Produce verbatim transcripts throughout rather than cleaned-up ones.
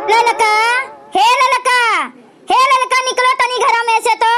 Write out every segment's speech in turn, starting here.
ललका, हे ललका, हे ललका, निकलो तनी घरा में से तो।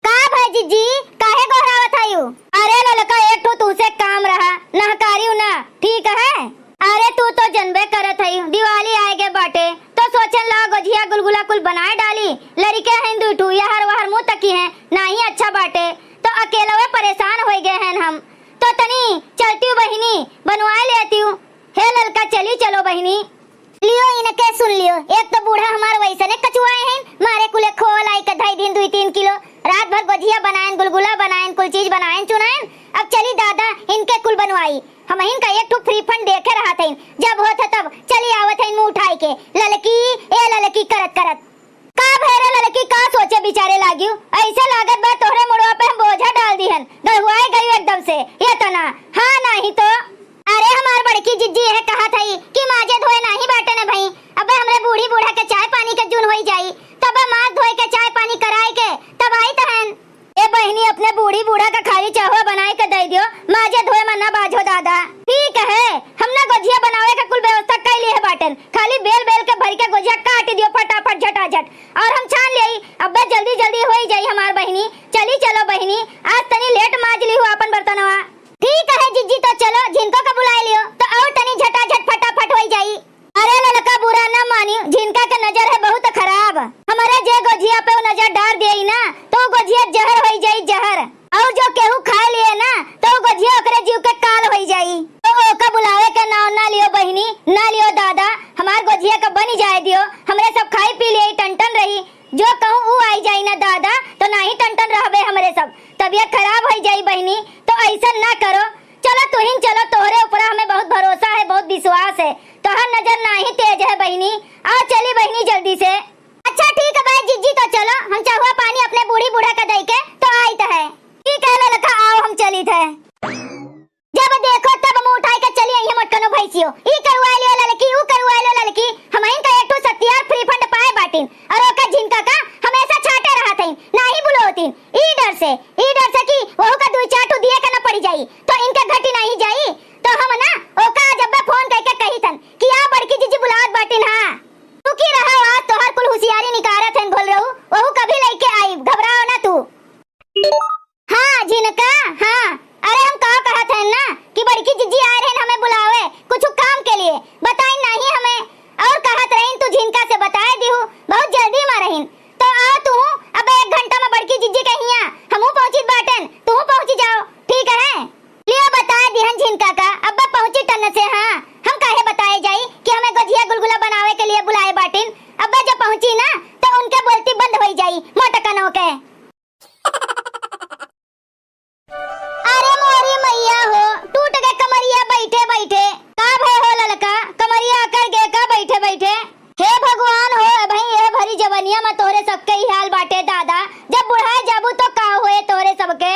का भय जिज्जी, काहे गोहरावत हयू? अरे ललका, एक ठो तुहसे काम रहा, नहकारियू ना, ठीक है? अरे तू तो जनबे करत हयू, दिवाली आए गे बाटे, तो सोचेन ला गोझिया गुलगुला कुल बनाए डाली, लरिके हैं दुइ ठू, यहर वहर मुँह तकी हैं, नाही अच्छा बाटे, तो अकेलवे परेशान होइ गए हैं हम, तो तनी चलतियू बहिनी, बनवाए लेतियू। हे ललका, चली चलो बहिनी। लियो इनके सुन लियो, एक तो बूढ़ा हमार वैसने कचुआए हैं, मारे कुले खोल आई के धई दिन दुइ तीन किलो, रात भर गोझिया बनाएन, गुलगुला बनाएन, कुल चीज बनाएन चुनाएन। अब चली दादा, इनके कुल बनवाई, हमहिन का एक ठो free fund देखे रहत हईन, जब होत है तब चली आवत हईन मुँह उठाई के, ललकी, ए ललकी करत करत। का भय रे ललकी, का सोचे बिचारे लागियो? ऐसे लागत बा तोहरे मुड़वा पे हम बोझा डाल दिहन। गहुआए गयू एकदम से। ये तना, हाँ नाही तो। अरे हमार बड़की जिज्जी यह कहत हई कि माजे धोए नाही बाटे न भई। अबे हमरे बूढ़ी बूढ़ा के चाय पानी के जून होई जाई। तबे माज धोए के चाय पानी कराए के तब आई तहन। ए बहिनी, अपने बूढ़ी बूढ़ा का खाली चहुआ बनाए के दे दियो, माजे धोए में ना बाझो दादा। ठीक है, हम ना गोझिया बनावे के कुल व्यवस्था कर लिए है बाटन, खाली बेल बेल के भर के गोझिया काट दियो फटाफट झटाझट, और हम छान लेई। अब्बे जल्दी जल्दी होई जाई हमार बहिनी। चली चलो बहिनी, आज तनी लेट माज लिहू आपन बर्तनवा। ठीक है जिज्जी, तो चलो झिनको का बुलाए लियो, तो और तनी झटाझट फटाफट होई जाई। अरे ललका बुरा ना मानी, झिनका के नजर है बहुत खराब। हमरे जे गोझिया पे उ नजर डार देई ना, तो उ गोझिया जहर होई जाई, जहर। और जो केहू खाए लिए ना, तो उ गोझिया ओकरे जीव के काल होई जाई। तो ओका बुलावे के नाव ना लियो बहिनी, ना लियो दादा, हमार गोझिया का बनी जाए दियो, हमरे सब खाई पी लिए टन टन रही। जो कहूँ उ आई जाई ना दादा, तो नाही टन टन रहबे हमरे सब, तबियत खराब होई जाई बहिनी, तो ऐसा ना करो। चलो तुहिन चलो, तोहरे ऊपरा हमें बहुत भरोसा है, बहुत विश्वास है, तोहर नजर नाही तेज है बहिनी। आओ चली बहिनी जल्दी से। अच्छा ठीक है भाई जिज्जी, तो चलो हम चहुआ पानी अपने बूढ़ी बूढ़ा का दई के तो आइत है। ठीक है ललका, आओ हम चलित है। जब देखो तब मुँह उठाई के चली आई है मोटकनो भैंसियो, ई करवाए लियो ललकी, ऊ करवाए लियो ललकी। हमहिन का एक ठो सत्यार free fund पाए बाटिन और ओका झिनका का हमेशा छाटे रहत हईन, नाही बुलोतिन। ई डर से, ई डर से कि वहू का दुई चार ठो दिए के न पड़ी जाई, तो इनके घटी नाही जाई। तो हम ना ओका आज अब्बे फोन करके कही थन कि आ बड़की जिज्जी बुलावत बाटिन, हाँ। तू की रहा आज तोहर कुल हुसियारी निकारत हन घोल रहू, वहू कभी लइके आई, घबराओ ना तू। हाँ झिनका, हाँ। अरे हम का कहत हन ना कि बड़की जिज्जी आए रहन हमें बुलावे कुछ काम के लिए, बताइन नाही हमें। और कहत रहीन तू झिनका से बताए दिहू, बहुत जल्दी मा रहीन। तो आओ तू, अब एक घंटा मा बड़की जिज्जी के हियाँ हमहू पहुँचित बाटन, तू पहुँची जाओ, ठीक है? लियो बताए दिहन झिनका का, अब्बे पहुँची टन से। हाँ, हम काहे बताए जाई कि हमें गोझिया गुलगुला बनावे के लिए बुलाए बाटिन। अब्बे जब पहुँची ना, तो उनके बोलती बंद होई जाई, मोटकनो के। अरे मोरी मैया हो, टूट गए कमरिया बैठे बैठे। का भय हो ललका, कमरिया अकड़ गए का बैठे बैठे? हे भगवान हो, अबहीं यह भरी जवनिया मा तोहरे सबके ही हाल बाटे दादा, जब बुढ़ाए जाबू तो का होए तोहरे सबके?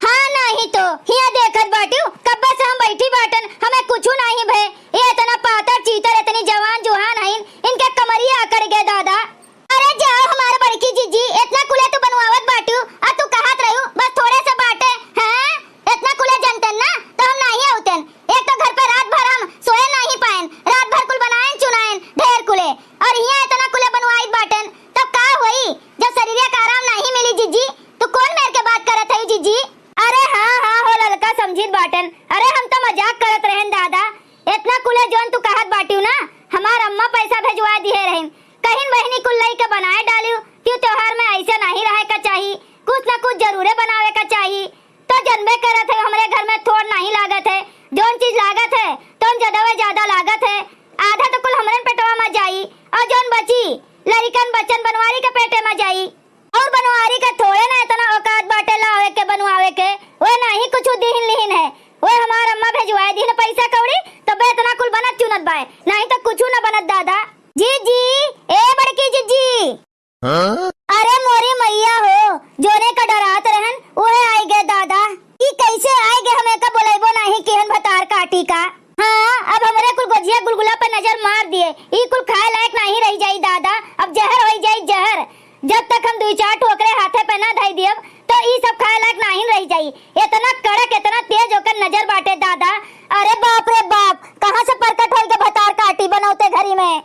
हाँ नाही तो, हिया देखत बाटिउ, कब्बे से हम बैठी बाटन, हमें कुछु नाही भय। ये इतना पातर चीतर, इतनी जवान जुहान हईन, इनके कमरिया अकड़ गए दादा। अरे जाओ हमार बड़की जिज्जी, इतना कुले तू बनवावत बाटिउ, आ तू कहत रहू, बस थोड़े से बाटे, हैं? इतना कुले जनतन ना, तो हम नाही अउतन। एक तो घर पे रात भर हम सोए नाही पाएन, रात भर कुल बनाएन चुनाएन, ढेर कुले, और हिया इतना कुले बनवाइत बाटन, तब का होई, जब शरीरिया का आराम नाही मिली जिज्जी? तू कौन मेर के बात करत हई जिज्जी? अरे हाँ, हाँ हो ललका समझित बाटन, अरे हम तो मजाक करत रहन दादा, इतना कुले जौन तू कहत बाटिउ ना, हमार अम्मा पैसा भेजवाए दिहे रहिन, कहिन बहिनी कुल लइके बनाए डालिउ, त्यू त्योहार में ऐसे नाही रहे का चाही, कुछ न कुछ जरूरे बनावे का चाही। तो जनबे करत है हमरे घर में थोड़ नाही लागत है, जौन चीज लागत है तौन ज्यादा ज्यादा लागत है। आधा तो कुल हमरे पेटवा में जाई और जौन बची लड़िकन बच्चन बनवारी के पेटे में जाई। और बनवारी के थोड़े ना इतना औकात बाटे लावे के बनवावे के, वे नाही कुछ दिहिन लिहिन है, वे हमार अम्मा भेजवाए दिहिन पैसा कौड़ी, तबे इतना कुल बनत चुनत बाए, नाही तो कुछ न बनत दादा। जिज्जी, ए बड़की जिज्जी। हाँ? अरे मोरी मैया हो, जोने का डरात रहन, उहे आइ गए दादा। ई कैसे आइ गए, हमें का बुलाइबो नाही किहन भतार काटी का। हाँ, अब हमरे कुल गोझिया गुलगुला पे नजर मार दिए, ई कुल खाए लायक नाही रहि जाई दादा, अब जहर होई जाई जहर। जब तक हम दुई चार ठो ओकरे हाथे पे ना धई दियब, तो ई सब खाए लायक नाही रहि जाई। इतना कड़क, इतना तेज ओकर नजर बाटे दादा। अरे बाप रे बाप, कहाँ से प्रकट होई के भतार काटी बनौते घरी में।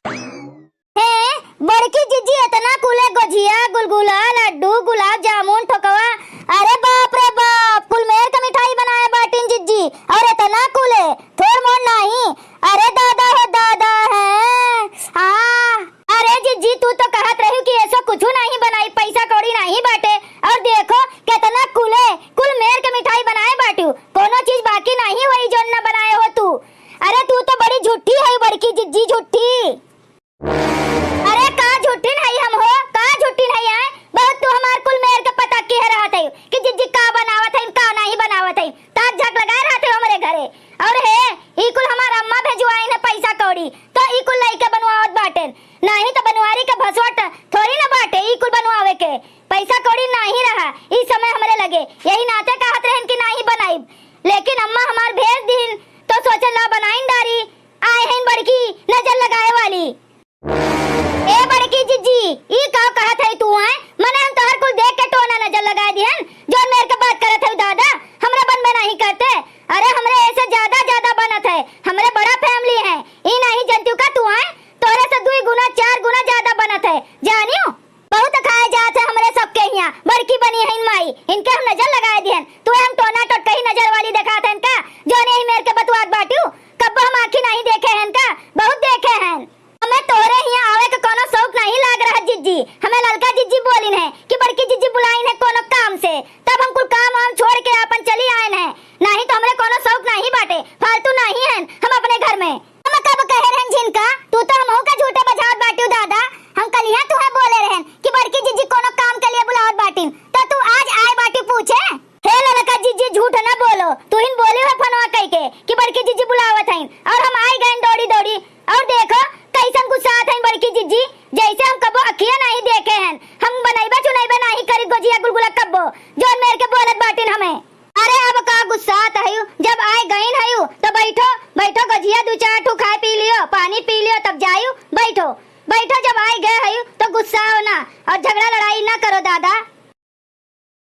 हे बड़की जिज्जी, एतना कुले गोझिया, गुलगुला, लड्डू, गुलाब जामुन, ठोकवा, अरे बाप रे बाप, कुल मेर के मिठाई बनाए बाटिन जिज्जी, और एतना कुले, थोर मोर नाहीं। अरे दादा हो दादा है। हाँ, अरे जिज्जी, तू तो कहत रही कि ऐसा कुछ नाहीं बनाई, पैसा कौड़ी नाहीं बाटे, और देखो केतना कुले, कुल मेर के मिठाई बनाए बाटू, कोनो चीज बाकी नाहीं होई जौन न बनाए हो तू। अरे तू तो बड़ी झूठी है बड़की जिज्जी, झूठी। अरे का झुट्ठिन हई हम हो, का झुट्ठिन हई आय? बहुत तू हमार कुल मेर के पता किहे रहत हई कि जिज्जी का बनावत हई, का नाहीं बनावत हई। ताक झाक लगाए रहत हई हमरे घरे। और हे, ई कुल हमार अम्मा भेजवाइन है पैसा कौड़ी, तो ई कुल लइके बनवावत बाटेन। नाहीं तो बनवारी के भसवट थोड़ी न बाटे ई कुल बनवावे के। पैसा कौड़ी नाहीं रहा ई समय हमरे लगे, यही नाते कहत रहन कि नाहीं बनाइब। लेकिन अम्मा हमार भेज दीन, तो सोचे ला बनाइन डारी, आए हईन बड़की नजर लगाए वाली। ए बड़की जिज्जी, ई का कहत हई तू, हैं? मने हम तोहर कुल देख के टोना नजर लगाए दिहन, जौन मेर के बात करत हई दादा, हमरा बन में नाहीं करते। अरे हमरे ऐसे ज्यादा ज्यादा बनत है, हमरे बड़ा family है, ई नाहीं जनतिउ का तू, हैं? तोहरे से दुई गुना चार गुना ज्यादा बनत है, जानियो? बहुत खाए जात है हमरे सबके हियाँ, बड़की बनी हईन माई, इनके हम नजर लगाए दिहन, तू हम टोना टोटकही नजर वाली देखात हन का, जौन यही मेर के बतुआत बाटिउ, कब्बो हम आँखी नाहीं देखे हन का, बहुत देखे हन। हमें तोहरे हियाँ आवे के कोनो शौक नाहीं लाग रहा जिज्जी। हमें ललका जिज्जी बोलिन है कि बड़की जिज्जी बुलाइन है कोनो काम से, तब हम कुल काम वाम छोड़ के आपन चली आइन है, नाहीं तो हमरे कोनो शौक नाहीं बाटे, फालतू नाहीं हन हम अपने घर में। हम कब कहे रहन झिनका, तू तो हमहू का झूठे बजावत बाटिउ दादा। हम कलिया तुहे बोले रहन कि बड़की जिज्जी कोनो काम के लिए बुलावत बाटिन, तो तू आज आए बाटिउ पूछे? हे ललका जिज्जी, झूठ न बोलो, तू हिन बोली हो फोनवा कइके कि बड़की जिज्जी बुलावत हईन, और हम आई गइन दौड़ी दौड़ी, और देखो कइसन गुस्सात हईन बड़की जिज्जी, जइसे हम कब्बो अखिया नाहीं देखे हन, हम बनइबे चुनइबे नाहीं करी गोझिया गुलगुला कब्बो, जौन मेर के बोलत बाटिन हमें। अरे अब का गुस्सात हइउ, जब आए गइन हइउ तो बैठो, बैठो गोझिया दू चार ठू खाए पी लियो, पानी पी लियो, तब जाइउ, बैठो, बैठो, जब आए गए हइउ तो गुस्साओ ना और झगड़ा लड़ाई ना करो दादा।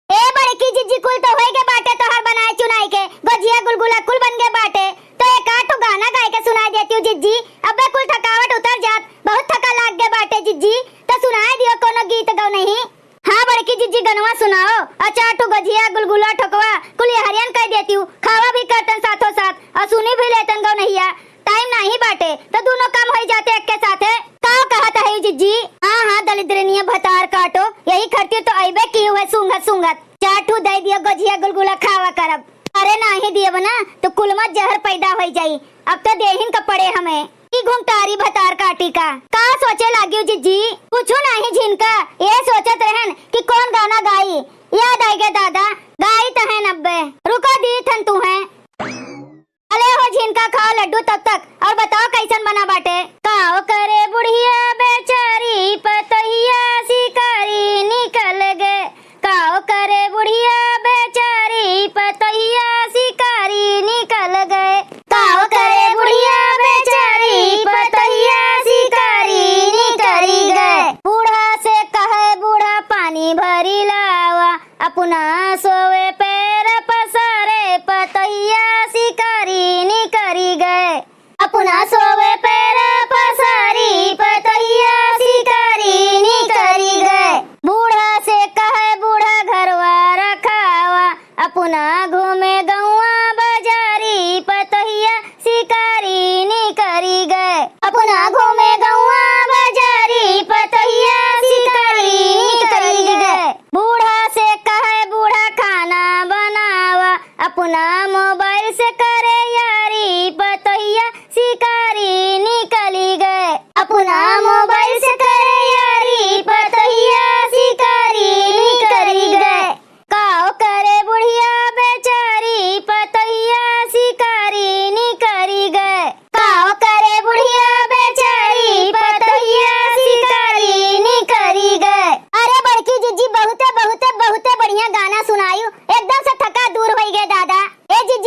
ए बड़की जिज्जी, कुल तो होई गए बाटे तोहर बनाए चुनाई के, गोझिया गुलगुला कुल बन गए बाटे, तो एक आध ठो गाना गाए के सुनाई देतिउ जिज्जी, अब्बे कुल थकावट उतर जात, बहुत थका लाग गए बाटे जिज्जी, तो सुनाई दियो कोनो गीत गौनही। हाँ बड़की जिज्जी, गनवा सुनाओ, और चार ठो गोझिया गुलगुला ठोकवा कुल यहरियन कह देतिउ, खावा भी करतन साथो साथ और सुनी भी लेतन गौनहिया। टाइम नाहीं बाटे, तो दुनो काम होई जाते एक्के साथे। का कहत हइउ जिज्जी? हाँ, हाँ, दलिद्रनिया भतार काटो, यही खातिर तो अइबे किहु है सूंघत सूंघत। चार ठू दइ दियो गोझिया गुलगुला खावा करब। अरे नाहीं दियब ना, तो कुल मा जहर पैदा होई जाई। अब तो देहिन का पड़े हमें। ई घुमटारी भतार काटी का। का सोचे लागिउ जिज्जी? कुछू नाहीं झिनका, ये सोचत रहन कि कौन गाना गाई। याद आइगे दादा, गाई त हन अब्बे। रुको दीत हन तुहें। अले हो झिनका, खाओ लड्डू तब तक, और बताओ कइसन बना बाटे। काव करे बुढ़िया बेचारी, पतोहिया शिकारी निकल गए। काव करे बुढ़िया बेचारी, पतोहिया शिकारी निकल गए। काव करे बुढ़िया बेचारी, पतोहिया शिकारी निकल गए। बूढ़ा से कहे बूढ़ा पानी भरी लावा, अपना सोवे पैर पसारे, पतोहिया शिकारी निकरी गए। अपना सोवे पैर पसारी, पतोहिया शिकारी निकरी गए। बूढ़ा से कहे बूढ़ा घरवा रखावा, अपना घूमे गौआ बजारी, पतोहिया शिकारी निकरी गए। अपना घूमे गौआ बजारी, पतोहिया शिकारी निकरी गए। बूढ़ा से कहे बूढ़ा खाना बनावा, अपना मोबाइल से करे यारी, पतोहिया शिकारी निकली गए। अपना मोबाइल से करे यारी, पतोहिया शिकारी निकली गए। काव करे बुढ़िया बेचारी, पतोहिया शिकारी निकरी गए। काव करे बुढ़िया बेचारी, पतोहिया शिकारी निकरी गए। अरे बड़की जिज्जी, बहुते, बहुते, बहुते बढ़िया गाना सुनायु, एकदम से थका दूर होई गए दादा। ए जिज्जी,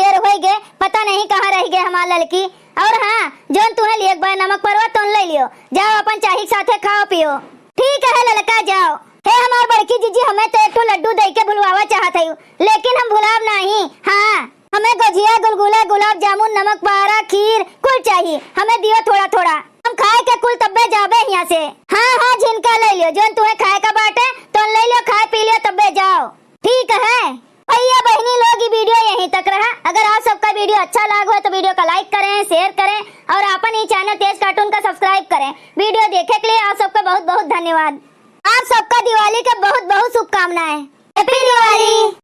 देर होइ गे, पता नहीं कहाँ रहि गे हमार ललकी। और हाँ, जौन तुहें लिएक बाय नमक परवा तौन लइ लियो, जाओ अपन चाही के साथे खाओ पियो। ठीक है ललका, जाओ। हे हमार बड़की जीजी, हमें तो एक ठो लड्डू दइ के भुलवावा चाहत हयू, लेकिन हम भुलाब नाहीं। हाँ, हमें गोझिया, गुलगुला, गुलाब जामुन, नमक पारा, खीर कुल चाही, हमें दियो थोड़ा थोड़ा, हम खाए के कुल तब्बे जाबे हियाँ से। हाँ हाँ, झिनका लइ लियो, जौन तुहें खाए का बाटे तौन लइ लियो, खाए पी लियो तब्बे जाओ। ठीक है भइया बहिनी लोग, ई video यहीं तक रहा। अगर आप सबका video अच्छा लाग हो तो video का like करें, share करें और आपन ई channel तेज cartoon का subscribe करें। Video देखे के लिए आप सबका बहुत बहुत धन्यवाद। आप सबका दिवाली के बहुत बहुत शुभकामनाएं। Happy दिवाली।